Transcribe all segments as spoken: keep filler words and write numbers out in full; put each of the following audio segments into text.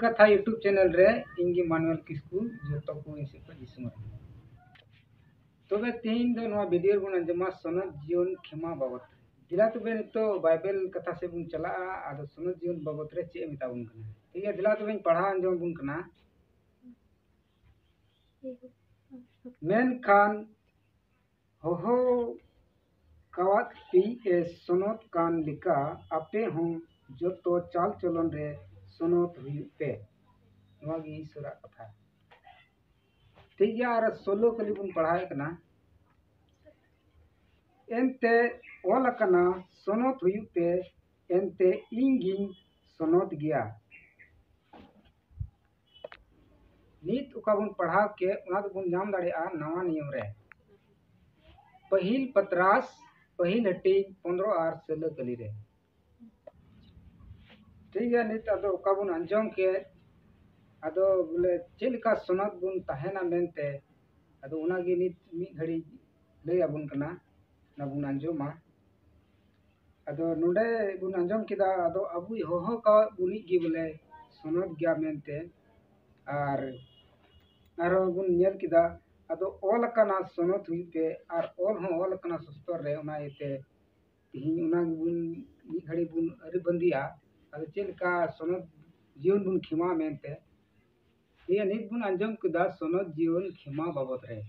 ᱠᱟᱛᱷᱟ YouTube channel ᱨᱮ ᱤᱧ ᱜᱮ ᱢᱟᱱᱩᱣᱮᱞ ᱠᱤᱥᱠᱩ, ᱡᱚᱛᱚ ᱠᱚ ᱤᱧ ᱥᱮᱫ ᱠᱷᱚᱱ ᱡᱤᱥᱩ ᱢᱟᱨᱰᱤ᱾ ᱛᱚᱵᱮ ᱛᱮᱦᱮᱧ ᱫᱚ ᱱᱚᱣᱟ video ᱨᱮᱵᱚᱱ ᱟᱸᱡᱚᱢᱟ ᱥᱚᱱᱚᱛ ᱡᱤᱭᱚᱱ ᱠᱷᱮᱢᱟ ᱵᱟᱵᱚᱛ ᱨᱮ᱾ ᱫᱮᱞᱟ ᱛᱚᱵᱮ ᱱᱤᱛᱚᱜ ᱵᱟᱭᱵᱮᱞ ᱠᱟᱛᱷᱟ ᱥᱮᱫ ᱵᱚᱱ ᱪᱟᱞᱟᱜᱼᱟ, ᱟᱫᱚ ᱥᱚᱱᱚᱛ ᱡᱤᱭᱚᱱ ᱵᱟᱵᱚᱛ ᱨᱮ ᱪᱮᱫ ᱮ ᱢᱮᱛᱟ ᱵᱚᱱ ᱠᱟᱱᱟ᱾ ᱴᱷᱤᱠ ᱜᱮᱭᱟ, ᱫᱮᱞᱟ ᱛᱚᱵᱮᱧ ᱯᱟᱲᱦᱟᱣ ᱟᱸᱡᱚᱢ ᱟᱵᱚᱱ ᱠᱟᱱᱟ᱾ ᱢᱮᱱᱠᱷᱟᱱ ᱦᱚᱦᱚ ᱠᱟᱣᱟᱫ ᱯᱮᱭᱮ ᱥᱚᱱᱚᱛ ᱠᱟᱱ ᱞᱮᱠᱟ ᱟᱯᱮ ᱦᱚᱸ ᱡᱚᱛᱚ ᱪᱟᱞ ᱪᱚᱞᱚᱱ ᱨᱮ ᱥᱚᱱᱚᱛ ᱦᱩᱭᱩᱜ ᱯᱮ᱾ ᱱᱚᱣᱟ ᱜᱮ ᱤᱥᱚᱨᱟᱜ ᱠᱟᱛᱷᱟ᱾ ᱴᱷᱤᱠ ᱜᱮᱭᱟ, ᱟᱨ ᱥᱳᱞᱳ ᱠᱷᱟᱹᱞᱤ ᱵᱚᱱ ᱯᱟᱲᱦᱟᱣᱮᱫ ᱠᱟᱱᱟ᱾ ᱮᱱᱛᱮ ᱚᱞ ᱟᱠᱟᱱᱟ, ᱥᱚᱱᱚᱛ ᱦᱩᱭᱩᱜ ᱯᱮ, ᱮᱱᱛᱮ ᱤᱧ ᱜᱤᱧ ᱥᱚᱱᱚᱛ ᱜᱮᱭᱟ᱾ ᱱᱤᱛ ᱚᱠᱟ ᱵᱚᱱ ᱯᱟᱲᱦᱟᱣ ᱠᱮᱫ, ᱚᱱᱟ ᱫᱚᱵᱚᱱ ᱧᱟᱢ ᱫᱟᱲᱮᱭᱟᱜᱼᱟ ᱱᱟᱣᱟ ᱱᱤᱭᱚᱢ ᱨᱮ, ᱯᱟᱹᱦᱤᱞ ᱯᱟᱛᱨᱟᱥ, ᱯᱟᱹᱦᱤᱞ ᱦᱟᱹᱴᱤᱧ ᱯᱚᱱᱨᱚ ᱟᱨ ᱥᱳᱞᱳ ᱠᱟᱹᱞᱤ ᱨᱮ᱾ ᱴᱷᱤᱠ ᱜᱮᱭᱟ, ᱱᱤᱛ ᱟᱫᱚ ᱚᱠᱟ ᱵᱚᱱ ᱟᱸᱡᱚᱢ ᱠᱮᱫ, ᱟᱫᱚ ᱵᱚᱞᱮ ᱪᱮᱫ ᱞᱮᱠᱟ ᱥᱚᱱᱚᱛ ᱵᱚᱱ ᱛᱟᱦᱮᱱᱟ ᱢᱮᱱᱛᱮ, ᱟᱫᱚ ᱚᱱᱟᱜᱮ ᱱᱤᱛ ᱢᱤᱫ ᱜᱷᱟᱹᱲᱤᱡ ᱞᱟᱹᱭ ᱟᱵᱚᱱ ᱠᱟᱱᱟ, ᱚᱱᱟ ᱵᱚᱱ ᱟᱸᱡᱚᱢᱟ᱾ ᱟᱫᱚ ᱱᱚᱰᱮ ᱵᱚᱱ ᱟᱸᱡᱚᱢ ᱠᱮᱫᱟ, ᱟᱫᱚ ᱟᱵᱚᱭ ᱦᱚᱦᱚ ᱠᱟᱣᱟᱫ ᱵᱚᱱᱤᱡ ᱜᱮ ᱵᱚᱞᱮ ᱥᱚᱱᱚᱛ ᱜᱮᱭᱟ ᱢᱮᱱᱛᱮ᱾ ᱟᱨ ᱟᱨᱦᱚᱸ ᱵᱚᱱ ᱧᱮᱞ ᱠᱮᱫᱟ, ᱟᱫᱚ ᱚᱞ ᱟᱠᱟᱱᱟ ᱥᱚᱱᱚᱛ ᱦᱩᱭᱩᱜ ᱛᱮ, ᱟᱨ ᱚᱞ ᱦᱚᱸ ᱚᱞ ᱟᱠᱟᱱᱟ ᱥᱚᱥᱛᱚᱨ ᱨᱮ, ᱚᱱᱟ ᱤᱭᱟᱹᱛᱮ ᱛᱮᱦᱮᱧ ᱚᱱᱟ ᱜᱮᱵᱚᱱ ᱢᱤᱫ ᱜᱷᱟᱹᱲᱤ ᱵᱚᱱ ᱟᱹᱨᱤ ᱵᱟᱸᱫᱤᱭᱟ᱾ ᱟᱫᱚ ᱪᱮᱫ ᱞᱮᱠᱟ ᱥᱚᱱᱚᱛ ᱡᱤᱭᱚᱱ ᱵᱚᱱ ᱠᱷᱮᱢᱟ ᱢᱮᱱᱛᱮ, ᱤᱭᱟᱹ ᱱᱤᱛ ᱵᱚᱱ ᱟᱸᱡᱚᱢ ᱠᱮᱫᱟ ᱥᱚᱱᱚᱛ ᱡᱤᱭᱚᱱ ᱠᱷᱮᱢᱟ ᱵᱟᱵᱚᱫ ᱨᱮ᱾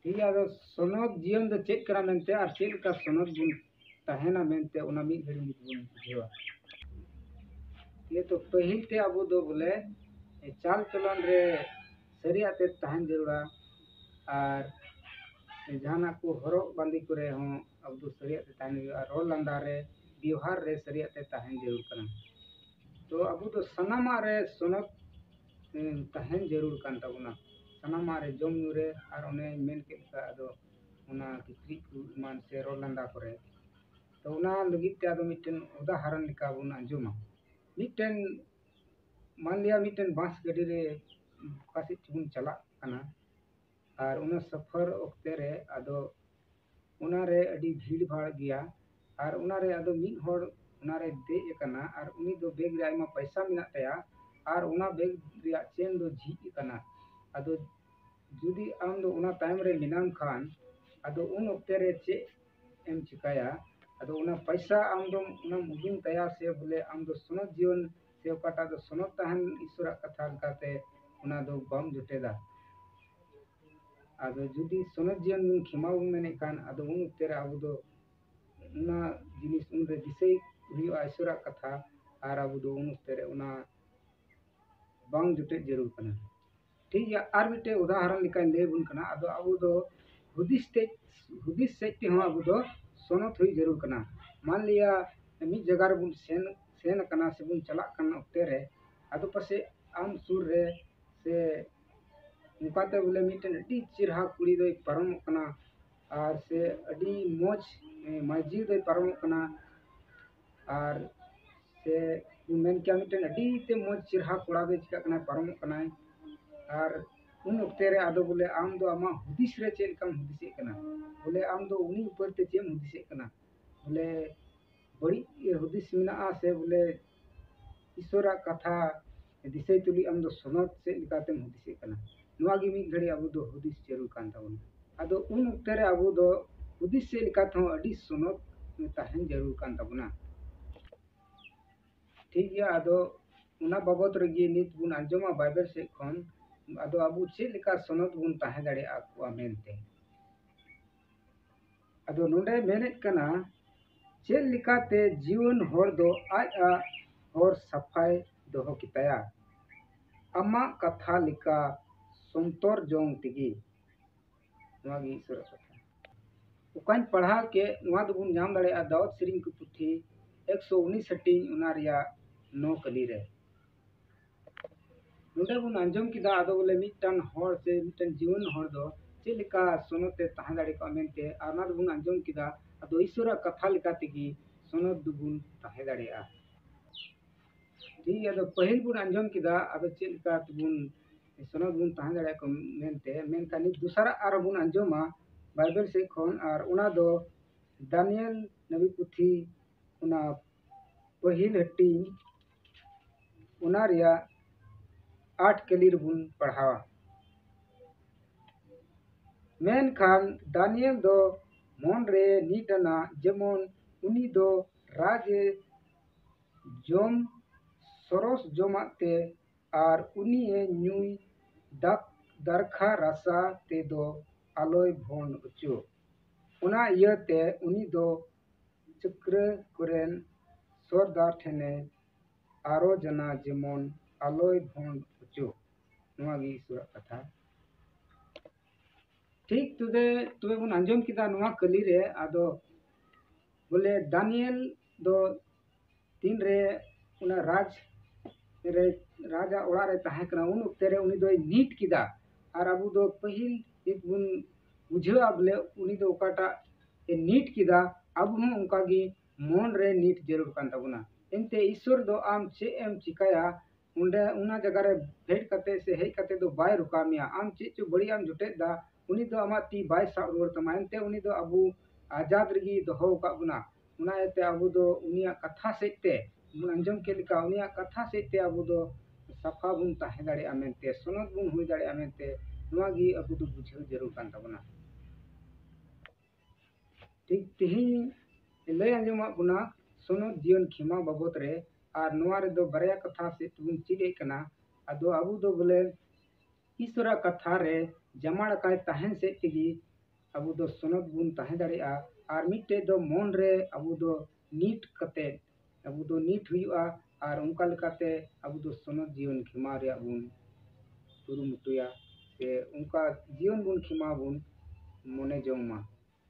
ᱴᱷᱤᱠ ᱜᱮᱭᱟ, ᱟᱫᱚ ᱥᱚᱱᱚᱛ ᱡᱤᱭᱚᱱ ᱫᱚ ᱪᱮᱫ ᱠᱟᱱᱟ ᱢᱮᱱᱛᱮ ᱟᱨ ᱪᱮᱫ ᱞᱮᱠᱟ ᱥᱚᱱᱚᱛ ᱵᱚᱱ ᱛᱟᱦᱮᱱᱟ ᱢᱮᱱᱛᱮ, ᱚᱱᱟ ᱢᱤᱫ ᱜᱷᱟᱹᱲᱤ ᱱᱤᱛ ᱵᱚᱱ ᱵᱩᱡᱷᱟᱹᱣᱟ᱾ ᱤᱭᱟᱹ ᱛᱚ ᱯᱟᱹᱦᱤᱞ ᱛᱮ ᱟᱵᱚ ᱫᱚ ᱵᱚᱞᱮ ᱪᱟᱞ ᱪᱚᱞᱚᱱ ᱨᱮ ᱥᱟᱹᱨᱤᱭᱟᱜ ᱛᱮ ᱛᱟᱦᱮᱱ ᱡᱟᱹᱨᱩᱲᱟ, ᱟᱨ ᱡᱟᱦᱟᱱᱟᱜ ᱠᱚ ᱦᱚᱨᱚᱜ ᱵᱟᱸᱫᱮ ᱠᱚᱨᱮ ᱦᱚᱸ ᱟᱵᱚ ᱫᱚ ᱥᱟᱹᱨᱤᱭᱟᱜ ᱛᱮ ᱛᱟᱦᱮᱱ ᱦᱩᱭᱩᱜᱼᱟ, ᱨᱚᱲ ᱞᱟᱸᱫᱟ ᱨᱮ, ᱵᱮᱣᱦᱟᱨ ᱨᱮ ᱥᱟᱹᱨᱤᱭᱟᱜ ᱛᱮ ᱛᱟᱦᱮᱱ ᱡᱟᱹᱨᱩᱲ ᱠᱟᱱᱟ᱾ ᱛᱚ ᱟᱵᱚ ᱫᱚ ᱥᱟᱱᱟᱢᱟᱜ ᱨᱮ ᱥᱚᱱᱚᱛ, ᱮᱸ, ᱛᱟᱦᱮᱱ ᱡᱟᱹᱨᱩᱲ ᱠᱟᱱ ᱛᱟᱵᱚᱱᱟ᱾ ᱥᱟᱱᱟᱢᱟᱜ ᱨᱮ, ᱡᱚᱢ ᱧᱩ ᱨᱮ, ᱟᱨ ᱚᱱᱮᱧ ᱢᱮᱱ ᱠᱮᱫ ᱞᱮᱠᱟ, ᱟᱫᱚ ᱚᱱᱟ ᱠᱤᱪᱨᱤᱡ ᱠᱚ ᱮᱢᱟᱱ ᱥᱮ ᱨᱚᱲ ᱞᱟᱸᱫᱟ ᱠᱚᱨᱮ᱾ ᱛᱚ ᱚᱱᱟ ᱞᱟᱹᱜᱤᱫ ᱛᱮ ᱟᱫᱚ ᱢᱤᱫᱴᱮᱱ ᱩᱫᱟᱦᱚᱨᱚᱱ ᱞᱮᱠᱟ ᱵᱚᱱ ᱟᱸᱡᱚᱢᱟ᱾ ᱢᱤᱫᱴᱮᱱ, ᱢᱟᱱ ᱞᱤᱭᱟ, ᱢᱤᱫᱴᱮᱱ ᱵᱟᱥ ᱜᱟᱹᱰᱤ ᱨᱮ ᱚᱠᱟ ᱥᱮᱫ ᱪᱚᱵᱚᱱ ᱪᱟᱞᱟᱜ ᱠᱟᱱᱟ, ᱟᱨ ᱚᱱᱟ ᱥᱚᱯᱷᱚᱨ ᱚᱠᱛᱮ ᱨᱮ ᱟᱫᱚ ᱚᱱᱟᱨᱮ ᱟᱹᱰᱤ ᱵᱷᱤᱲ ᱵᱷᱟᱲ ᱜᱮᱭᱟ, ᱟᱨ ᱚᱱᱟᱨᱮ ᱟᱫᱚ ᱢᱤᱫ ᱦᱚᱲ ᱚᱱᱟᱨᱮ ᱫᱮᱡ ᱟᱠᱟᱱᱟ, ᱟᱨ ᱩᱱᱤ ᱫᱚ ᱵᱮᱜᱽ ᱨᱮ ᱟᱭᱢᱟ ᱯᱚᱭᱥᱟ ᱢᱮᱱᱟᱜ ᱛᱟᱭᱟ, ᱟᱨ ᱚᱱᱟ ᱵᱮᱜᱽ ᱨᱮᱭᱟᱜ ᱪᱮᱱ ᱫᱚ ᱡᱷᱤᱡ ᱟᱠᱟᱱᱟ᱾ ᱟᱫᱚ ᱡᱩᱫᱤ ᱟᱢ ᱫᱚ ᱚᱱᱟ ᱛᱟᱭᱚᱢ ᱨᱮ ᱢᱮᱱᱟᱢ ᱠᱷᱟᱱ, ᱟᱫᱚ ᱩᱱ ᱚᱠᱛᱮ ᱨᱮ ᱪᱮᱫ ᱮᱢ ᱪᱤᱠᱟᱹᱭᱟ? ᱟᱫᱚ ᱚᱱᱟ ᱯᱚᱭᱥᱟ ᱟᱢ ᱫᱚᱢ, ᱚᱱᱟᱢ ᱩᱰᱩᱝ ᱛᱟᱭᱟ ᱥᱮ ᱵᱚᱞᱮ ᱟᱢ ᱫᱚ ᱥᱚᱱᱚᱛ ᱡᱤᱭᱚᱱ ᱥᱮ ᱚᱠᱟᱴᱟᱜ ᱫᱚ ᱥᱚᱱᱚᱛ ᱛᱟᱦᱮᱱ ᱤᱥᱚᱨᱟᱜ ᱠᱟᱛᱷᱟ ᱞᱮᱠᱟᱛᱮ ᱚᱱᱟ ᱫᱚ ᱵᱟᱢ ᱡᱚᱴᱮᱫᱟ? ᱟᱫᱚ ᱡᱩᱫᱤ ᱥᱚᱱᱚᱛ ᱡᱤᱭᱚᱱ ᱵᱚᱱ ᱠᱷᱮᱢᱟᱣ ᱵᱚᱱ ᱢᱮᱱᱮᱫ ᱠᱷᱟᱱ, ᱟᱫᱚ ᱩᱱ ᱚᱠᱛᱮ ᱨᱮ ᱟᱵᱚ ᱫᱚ ᱚᱱᱟ ᱡᱤᱱᱤᱥ ᱩᱱᱨᱮ ᱫᱤᱥᱟᱹᱭ ᱦᱩᱭᱩᱜᱼᱟ, ᱤᱥᱚᱨᱟᱜ ᱠᱟᱛᱷᱟ, ᱟᱨ ᱟᱵᱚ ᱫᱚ ᱩᱱ ᱚᱠᱛᱮ ᱨᱮ ᱚᱱᱟ ᱵᱟᱝ ᱡᱚᱴᱮᱫ ᱡᱟᱹᱨᱩᱲ ᱠᱟᱱᱟ᱾ ᱴᱷᱤᱠ ᱜᱮᱭᱟ, ᱟᱨ ᱢᱤᱫᱴᱮᱡ ᱩᱫᱟᱦᱚᱨᱚᱱ ᱞᱮᱠᱟᱧ ᱞᱟᱹᱭ ᱟᱵᱚᱱ ᱠᱟᱱᱟ᱾ ᱟᱫᱚ ᱟᱵᱚ ᱫᱚ ᱦᱩᱫᱤᱥ ᱛᱮ, ᱦᱩᱫᱤᱥ ᱥᱮᱫ ᱛᱮᱦᱚᱸ ᱟᱵᱚ ᱫᱚ ᱥᱚᱱᱚᱛ ᱦᱩᱭ ᱡᱟᱹᱨᱩᱲ ᱠᱟᱱᱟ᱾ ᱢᱟᱱ ᱞᱤᱭᱟ ᱢᱤᱫ ᱡᱟᱭᱜᱟ ᱨᱮᱵᱚᱱ ᱥᱮᱱ, ᱥᱮᱱ ᱟᱠᱟᱱᱟ ᱥᱮᱵᱚᱱ ᱪᱟᱞᱟᱜ ᱠᱟᱱ ᱚᱠᱛᱮ ᱨᱮ, ᱟᱫᱚ ᱯᱟᱥᱮᱡ ᱟᱢ ᱥᱩᱨ ᱨᱮ ᱥᱮ ᱚᱱᱠᱟᱛᱮ ᱵᱚᱞᱮ ᱢᱤᱫᱴᱮᱱ ᱟᱹᱰᱤ ᱪᱮᱨᱦᱟ ᱠᱩᱲᱤ ᱫᱚᱭ ᱯᱟᱨᱚᱢᱚᱜ ᱠᱟᱱᱟ, ᱟᱨ ᱥᱮ ᱟᱹᱰᱤ ᱢᱚᱡᱽ, ᱮ, ᱢᱟᱹᱡᱷᱤ ᱫᱚᱭ ᱯᱟᱨᱚᱢᱚᱜ ᱠᱟᱱᱟ, ᱟᱨ ᱥᱮ ᱵᱚᱱ ᱢᱮᱱ ᱠᱮᱭᱟ ᱢᱤᱫᱴᱮᱱ ᱟᱹᱰᱤ ᱛᱮ ᱢᱚᱡᱽ ᱪᱮᱨᱦᱟ ᱠᱚᱲᱟ ᱫᱚᱭ ᱪᱤᱠᱟᱹᱜ ᱠᱟᱱᱟᱭ, ᱯᱟᱨᱚᱢᱚᱜ ᱠᱟᱱᱟᱭ᱾ ᱟᱨ ᱩᱱ ᱚᱠᱛᱮ ᱨᱮ ᱟᱫᱚ ᱵᱚᱞᱮ ᱟᱢ ᱫᱚ ᱟᱢᱟᱜ ᱦᱩᱫᱤᱥ ᱨᱮ ᱪᱮᱫ ᱞᱮᱠᱟᱢ ᱦᱩᱫᱤᱥᱮᱫ ᱠᱟᱱᱟ? ᱵᱚᱞᱮ ᱟᱢ ᱫᱚ ᱩᱱᱤ ᱩᱯᱚᱨ ᱛᱮ ᱪᱮᱫ ᱮᱢ ᱦᱩᱫᱤᱥᱮᱫ ᱠᱟᱱᱟ? ᱵᱚᱞᱮ ᱵᱟᱹᱲᱤᱡ ᱦᱩᱫᱤᱥ ᱢᱮᱱᱟᱜᱼᱟ ᱥᱮ ᱵᱚᱞᱮ ᱤᱥᱚᱨᱟᱜ ᱠᱟᱛᱷᱟ ᱫᱤᱥᱟᱹᱭ ᱛᱩᱞᱩᱡ ᱟᱢ ᱫᱚ ᱥᱚᱱᱚᱛ ᱪᱮᱫ ᱞᱮᱠᱟᱛᱮᱢ ᱦᱩᱫᱤᱥᱮᱫ ᱠᱟᱱᱟ? ᱱᱚᱣᱟ ᱜᱮ ᱢᱤᱫ ᱜᱷᱟᱹᱲᱤᱡ ᱟᱵᱚ ᱫᱚ ᱦᱩᱫᱤᱥ ᱡᱟᱹᱨᱩᱲ ᱠᱟᱱ ᱛᱟᱵᱚᱱᱟ᱾ ᱟᱫᱚ ᱩᱱ ᱚᱠᱛᱮ ᱨᱮ ᱟᱵᱚ ᱫᱚ ᱦᱩᱫᱤᱥ ᱥᱮᱫ ᱞᱮᱠᱟ ᱛᱮᱦᱚᱸ ᱟᱹᱰᱤ ᱥᱚᱱᱚᱛ ᱛᱟᱦᱮᱱ ᱡᱟᱹᱨᱩᱲ ᱠᱟᱱ ᱛᱟᱵᱚᱱᱟ᱾ ᱴᱷᱤᱠ ᱜᱮᱭᱟ, ᱟᱫᱚ ᱚᱱᱟ ᱵᱟᱵᱚᱛ ᱨᱮᱜᱮ ᱱᱤᱛ ᱵᱚᱱ ᱟᱸᱡᱚᱢᱟ ᱵᱟᱭᱵᱮᱞ ᱥᱮᱫ ᱠᱷᱚᱱ, ᱟᱫᱚ ᱟᱵᱚ ᱪᱮᱫ ᱞᱮᱠᱟ ᱥᱚᱱᱚᱛ ᱵᱚᱱ ᱛᱟᱦᱮᱸ ᱫᱟᱲᱮᱭᱟᱜᱼᱟ ᱠᱚᱣᱟ ᱢᱮᱱᱛᱮ᱾ ᱟᱫᱚ ᱱᱚᱰᱮ ᱢᱮᱱᱮᱫ ᱠᱟᱱᱟ, ᱪᱮᱫ ᱞᱮᱠᱟᱛᱮ ᱡᱤᱭᱚᱱ ᱦᱚᱲ ᱫᱚ ᱟᱡ ᱟᱜ ᱦᱚᱨ ᱥᱟᱯᱷᱟᱭ ᱫᱚᱦᱚ ᱠᱮᱛᱟᱭᱟ? ᱟᱢᱟᱜ ᱠᱟᱛᱷᱟ ᱞᱮᱠᱟ ᱥᱚᱱᱛᱚᱨ ᱡᱚᱝ ᱛᱮᱜᱮ᱾ ᱱᱚᱣᱟ ᱜᱮ ᱤᱥᱚᱨᱟᱜ ᱠᱟᱛᱷᱟ᱾ ᱚᱠᱟᱧ ᱯᱟᱲᱦᱟᱣ ᱠᱮᱫ, ᱱᱚᱣᱟ ᱫᱚᱵᱚᱱ ᱧᱟᱢ ᱫᱟᱲᱮᱭᱟᱜᱼᱟ ᱫᱟᱣᱩᱫ ᱥᱮᱨᱮᱧ ᱠᱚ ᱯᱩᱛᱷᱤ ᱮᱠᱥᱚ ᱩᱱᱤᱥ ᱦᱟᱹᱴᱤᱧ, ᱚᱱᱟ ᱨᱮᱭᱟᱜ ᱱᱚ ᱠᱟᱹᱞᱤ ᱨᱮ᱾ ᱱᱚᱰᱮ ᱵᱚᱱ ᱟᱸᱡᱚᱢ ᱠᱮᱫᱟ, ᱟᱫᱚ ᱵᱚᱞᱮ ᱢᱤᱫᱴᱟᱝ ᱦᱚᱲ ᱥᱮ ᱢᱤᱫᱴᱟᱝ ᱡᱤᱭᱚᱱ ᱦᱚᱲ ᱫᱚ ᱪᱮᱫ ᱞᱮᱠᱟ ᱥᱚᱱᱚᱛ ᱮ ᱛᱟᱦᱮᱸ ᱫᱟᱲᱮ ᱠᱚᱜᱼᱟ ᱢᱮᱱᱛᱮ, ᱟᱨ ᱚᱱᱟ ᱫᱚᱵᱚᱱ ᱟᱸᱡᱚᱢ ᱠᱮᱫᱟ᱾ ᱟᱫᱚ ᱤᱥᱚᱨᱟᱜ ᱠᱟᱛᱷᱟ ᱞᱮᱠᱟ ᱛᱮᱜᱮ ᱥᱚᱱᱚᱛ ᱫᱚᱵᱚᱱ ᱛᱟᱦᱮᱸ ᱫᱟᱲᱮᱭᱟᱜᱼᱟ᱾ ᱴᱷᱤᱠ ᱜᱮᱭᱟ, ᱟᱫᱚ ᱯᱟᱹᱦᱤᱞ ᱵᱚᱱ ᱟᱸᱡᱚᱢ ᱠᱮᱫᱟ, ᱟᱫᱚ ᱪᱮᱫ ᱞᱮᱠᱟ ᱛᱮᱵᱚᱱ ᱥᱚᱱᱚᱛ ᱵᱚᱱ ᱛᱟᱦᱮᱸ ᱫᱟᱲᱮᱭᱟᱜᱼᱟ ᱠᱚ ᱢᱮᱱᱛᱮ, ᱢᱮᱱᱠᱷᱟᱱ ᱱᱤᱛ ᱫᱚᱥᱟᱨᱟᱜ ᱟᱨᱦᱚᱸ ᱵᱚᱱ ᱟᱸᱡᱚᱢᱟ ᱵᱟᱭᱵᱮᱞ ᱥᱮᱫ ᱠᱷᱚᱱ, ᱟᱨ ᱚᱱᱟ ᱫᱚ ᱫᱟᱱᱤᱭᱮᱞ ᱱᱟᱵᱤ ᱯᱩᱛᱷᱤ, ᱚᱱᱟ ᱯᱟᱹᱦᱤᱞ ᱦᱟᱹᱴᱤᱧ, ᱚᱱᱟ ᱨᱮᱭᱟᱜ ᱟᱴ ᱠᱟᱹᱞᱤ ᱨᱮᱵᱚᱱ ᱯᱟᱲᱦᱟᱣᱟ᱾ ᱢᱮᱱᱠᱷᱟᱱ ᱫᱟᱱᱤᱭᱮᱞ ᱫᱚ ᱢᱚᱱ ᱨᱮ ᱱᱤᱴ ᱟᱱᱟ, ᱡᱮᱢᱚᱱ ᱩᱱᱤ ᱫᱚ ᱨᱟᱡᱽ ᱮ ᱡᱚᱢ ᱥᱚᱨᱚᱥ ᱡᱚᱢᱟᱜ ᱛᱮ ᱟᱨ ᱩᱱᱤᱭᱮ ᱧᱩᱭ ᱫᱟᱠ-, ᱫᱟᱨᱠᱷᱟ ᱨᱟᱥᱟ ᱛᱮᱫᱚ ᱟᱞᱚᱭ ᱵᱷᱚᱸᱰ ᱚᱪᱚ᱾ ᱚᱱᱟ ᱤᱭᱟᱹᱛᱮ ᱩᱱᱤ ᱫᱚ ᱪᱟᱹᱠᱨᱟᱹ ᱠᱚᱨᱮᱱ ᱥᱚᱨᱫᱟᱨ ᱴᱷᱮᱱᱮ ᱟᱨᱚᱡᱟᱱᱟ, ᱡᱮᱢᱚᱱ ᱟᱞᱚᱭ ᱵᱷᱚᱸᱰ ᱚᱪᱚ᱾ ᱱᱚᱣᱟ ᱜᱮ ᱤᱥᱚᱨᱟᱜ ᱠᱟᱛᱷᱟ᱾ ᱴᱷᱤᱠ ᱛᱚᱵᱮ, ᱛᱚᱵᱮ ᱵᱚᱱ ᱟᱸᱡᱚᱢ ᱠᱮᱫᱟ ᱱᱚᱣᱟ ᱠᱟᱹᱞᱤ ᱨᱮ᱾ ᱟᱫᱚ ᱵᱚᱞᱮ ᱫᱟᱱᱤᱭᱮᱞ ᱫᱚ ᱛᱤᱱᱨᱮ ᱚᱱᱟ ᱨᱟᱡᱽ ᱨᱮ, ᱨᱟᱡᱟᱜ ᱚᱲᱟᱜ ᱨᱮ ᱛᱟᱦᱮᱸ ᱠᱟᱱᱟ, ᱩᱱ ᱚᱠᱛᱮ ᱨᱮ ᱩᱱᱤ ᱫᱚᱭ ᱱᱤᱴ ᱠᱮᱫᱟ᱾ ᱟᱨ ᱟᱵᱚ ᱫᱚ ᱯᱟᱹᱦᱤᱞ ᱱᱤᱛ ᱵᱚᱱ ᱵᱩᱡᱷᱟᱹᱣᱟ ᱵᱚᱞᱮ ᱩᱱᱤ ᱫᱚ ᱚᱠᱟᱴᱟᱜ ᱮ ᱱᱤᱴ ᱠᱮᱫᱟ, ᱟᱵᱚ ᱦᱚᱸ ᱚᱱᱠᱟ ᱜᱮ ᱢᱚᱱ ᱨᱮ ᱱᱤᱴ ᱡᱟᱹᱨᱩᱲ ᱠᱟᱱ ᱛᱟᱵᱚᱱᱟ᱾ ᱮᱱᱛᱮ ᱤᱥᱥᱚᱨ ᱫᱚ ᱟᱢ ᱪᱮᱫ ᱮᱢ ᱪᱤᱠᱟᱭᱟ, ᱚᱸᱰᱮ ᱚᱱᱟ ᱡᱟᱭᱜᱟ ᱨᱮ ᱯᱷᱮᱰ ᱠᱟᱛᱮ ᱥᱮ ᱦᱮᱡ ᱠᱟᱛᱮ ᱫᱚ ᱵᱟᱭ ᱨᱚᱠᱟᱣ ᱢᱮᱭᱟ᱾ ᱟᱢ ᱪᱮᱫ ᱪᱚ ᱵᱟᱹᱲᱤᱡ ᱮᱢ ᱡᱚᱴᱮᱫ ᱫᱟ, ᱩᱱᱤ ᱫᱚ ᱟᱢᱟᱜ ᱛᱤ ᱵᱟᱭ ᱥᱟᱵ ᱨᱩᱣᱟᱹᱲ ᱛᱟᱢᱟ᱾ ᱮᱱᱛᱮ ᱩᱱᱤ ᱫᱚ ᱟᱵᱚ ᱟᱡᱟᱫ ᱨᱮᱜᱮ ᱫᱚᱦᱚ ᱟᱠᱟᱫ ᱵᱚᱱᱟ᱾ ᱚᱱᱟ ᱤᱭᱟᱹᱛᱮ ᱟᱵᱚ ᱫᱚ ᱩᱱᱤᱭᱟᱜ ᱠᱟᱛᱷᱟ ᱥᱮᱫ ᱛᱮ ᱵᱚᱱ ᱟᱸᱡᱚᱢ ᱠᱮᱫ ᱞᱮᱠᱟ, ᱩᱱᱤᱭᱟᱜ ᱠᱟᱛᱷᱟ ᱥᱮᱫ ᱛᱮ ᱟᱵᱚ ᱫᱚ ᱥᱟᱯᱷᱟ ᱵᱚᱱ ᱛᱟᱦᱮᱸ ᱫᱟᱲᱮᱭᱟᱜᱼᱟ ᱢᱮᱱᱛᱮ, ᱥᱚᱱᱚᱛ ᱵᱚᱱ ᱦᱩᱭ ᱫᱟᱲᱮᱭᱟᱜᱼᱟ ᱢᱮᱱᱛᱮ, ᱱᱚᱣᱟ ᱜᱮ ᱟᱵᱚ ᱫᱚ ᱵᱩᱡᱷᱟᱹᱣ ᱡᱟᱹᱨᱩᱲ ᱠᱟᱱ ᱛᱟᱵᱚᱱᱟ᱾ ᱴᱷᱤᱠ ᱛᱮᱦᱮᱧ ᱞᱟᱹᱭ ᱟᱸᱡᱚᱢᱟᱫ ᱵᱚᱱᱟ ᱥᱚᱱᱚᱛ ᱡᱤᱭᱚᱱ ᱠᱷᱮᱢᱟ ᱵᱟᱵᱚᱛ ᱨᱮ, ᱟᱨ ᱱᱚᱣᱟ ᱨᱮᱫᱚ ᱵᱟᱨᱭᱟ ᱠᱟᱛᱷᱟ ᱥᱮᱫ ᱛᱮᱵᱚᱱ ᱪᱮᱫ ᱮᱫ ᱠᱟᱱᱟ᱾ ᱟᱫᱚ ᱟᱵᱚ ᱫᱚ ᱵᱚᱞᱮ ᱤᱥᱚᱨᱟᱜ ᱠᱟᱛᱷᱟ ᱨᱮ ᱡᱟᱢᱟᱲ ᱟᱠᱟᱭ ᱛᱟᱦᱮᱱ ᱥᱮᱫ ᱛᱮᱜᱮ ᱟᱵᱚ ᱫᱚ ᱥᱚᱱᱚᱛ ᱵᱚᱱ ᱛᱟᱦᱮᱸ ᱫᱟᱲᱮᱭᱟᱜᱼᱟ᱾ ᱟᱨ ᱢᱤᱫᱴᱮᱡ ᱫᱚ ᱢᱚᱱ ᱨᱮ ᱟᱵᱚ ᱫᱚ ᱱᱤᱴ ᱠᱟᱛᱮ, ᱟᱵᱚ ᱫᱚ ᱱᱤᱴ ᱦᱩᱭᱩᱜᱼᱟ᱾ ᱟᱨ ᱚᱱᱠᱟ ᱞᱮᱠᱟᱛᱮ ᱟᱵᱚ ᱫᱚ ᱥᱚᱱᱚᱛ ᱡᱤᱭᱚᱱ ᱠᱷᱮᱢᱟᱣ ᱨᱮᱭᱟᱜ ᱵᱚᱱ ᱠᱩᱨᱩᱢᱩᱴᱩᱭᱟ, ᱥᱮ ᱚᱱᱠᱟ ᱡᱤᱭᱚᱱ ᱵᱚᱱ ᱠᱷᱮᱢᱟᱣ ᱵᱚᱱ ᱢᱚᱱᱮ ᱡᱚᱝ ᱢᱟ᱾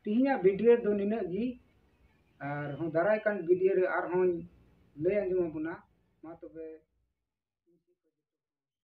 ᱛᱮᱦᱮᱧᱟᱜ ᱵᱷᱤᱰᱤᱭᱳ ᱫᱚ ᱱᱤᱱᱟᱹᱜ ᱜᱮ, ᱟᱨᱦᱚᱸ ᱫᱟᱨᱟᱭ ᱠᱟᱱ ᱵᱷᱤᱰᱤᱭᱳ ᱨᱮ ᱟᱨᱦᱚᱸᱧ ᱞᱟᱹᱭ ᱟᱸᱡᱚᱢ ᱟᱵᱚᱱᱟ᱾ ᱢᱟ ᱛᱚᱵᱮ᱾